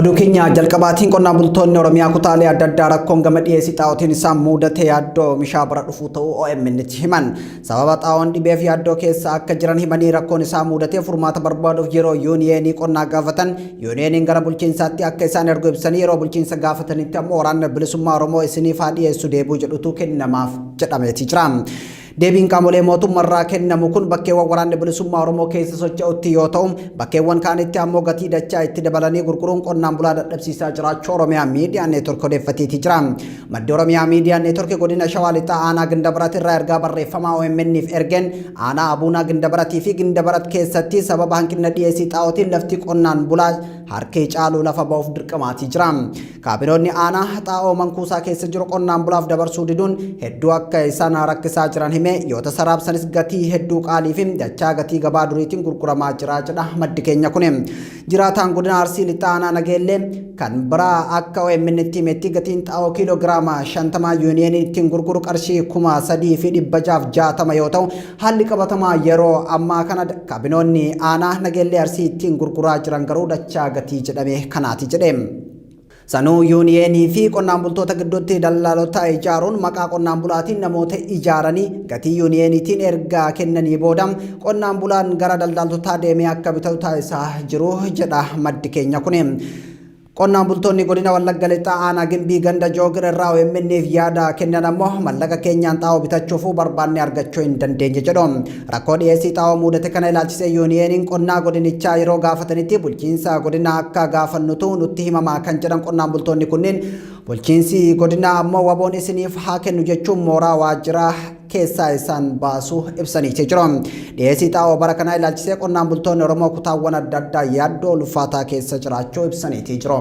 Oduu keenya jalqabaatiin qonnaan bultoonni Oromiyaa kutaalee adda addaa rakkoon gama dhiyeessii xaa'ootiin isaan mudate yaaddoo oomishaa bara dhufuu ta'uu OMN tti himan. Sababa xaa'oon dhibeef yaaddoo keessa akka jiran himanii rakkoon isaan mudatee furmaata barbaaduuf yeroo yuuniyeenii qonnaa gaafatan yuuniyeeniin gara bulchiinsaatti akka isaan ergu ibsanii yeroo bulchiinsa gaafatanitti ammoo waraanni bilisummaa Oromoo isiniif haa dhiyeessu deebuu jedhutu kennamaaf jedhameeti jira. Deebiin qaamolee mootummarraa kennamu kun bakkeewwan waraanni bilisummaa Oromoo keessa socho'utti yoo ta'u, bakkeewwan kaanitti ammoo gatii dachaa itti dabalanii gurguruun qonnaan bulaa dadhabsiisaa jiraachuu Oromiyaa Miidiyaa Neetwork odeeffateeti jira. Maddi Oromiyaa Miidiyaa Neetwork godina Shawaa Lixaa aanaa Gindabarat irraa ergaa barreeffamaa OMN'f ergeen aanaa Abuunaa Gindabaratii fi Gindabarat keessatti sababa hanqina dhiyeessii xaa'ootiin lafti qonnaan bulaa harki caalu lafa ba'uuf dirqamaatii jira. Kaabinoonni aanaa xaa'oo mankuusaa keessa jiru qonnaan bulaaf dabarsuu diduun hedduu akka isaan rakkisaa jiran hime yoo tasa raabsanis gatii hedduu qaalii fi dachaa gatii gabaa duriitiin gurguramaa jira jedha maddi keenya kun. Jiraataan godina Arsii Lixaa aanaa Nageellee kan biraa akka OMN itti himetti gatiin xaa'oo kiiloo giraama 50 yuuniyeeniin ittiin gurguru qarshii 3660 yoo ta'u haalli qabatamaa yeroo ammaa kana kaabinoonni aanaa Nageellee Arsii ittiin gurguraa jiran garuu dachaa gatii jedhame kanaati jedhe. Sanuu yuuniyeenii fi qonnaan bultoota gidduutti dallaalota ijaaruun maqaa qonnaan bulaatiin namoota ijaaranii gatii yuuniyeeniitiin erga kennanii booda qonnaan bulaan gara daldaaltotaa deemee akka bitatu taasisaa jiru jedha maddi keenya kun. Qonnaan bultoonni godina Wallagga Lixaa aanaa Gimbii ganda Joogir irraa OMN'f yaada kennan ammoo mallaqa keenyaan xaa'oo bitachuufuu barbaannee argachuu hin dandeenye jedhu. Rakkoo dhiyeessii xaa'oo muudate kana ilaalchisee yuuniyeeniin qonnaa godinichaa yeroo gaafatanitti bulchiinsa godinaa akka gaafannutu nutti himamaa kan jedhan qonnaan bultoonni kunniin bulchiinsi godinaa ammoo waboon isiniif haa kennu jechuun mooraa waajjiraa keessaa isaan baasuu ibsaniiti jiru. Dhiyeessii xaa'oo bara kanaa ilaalchisee qonnaan bultoonni Oromoo kutaawwan adda addaa yaaddoo ulfaataa keessa jiraachuu ibsaniiti jiru.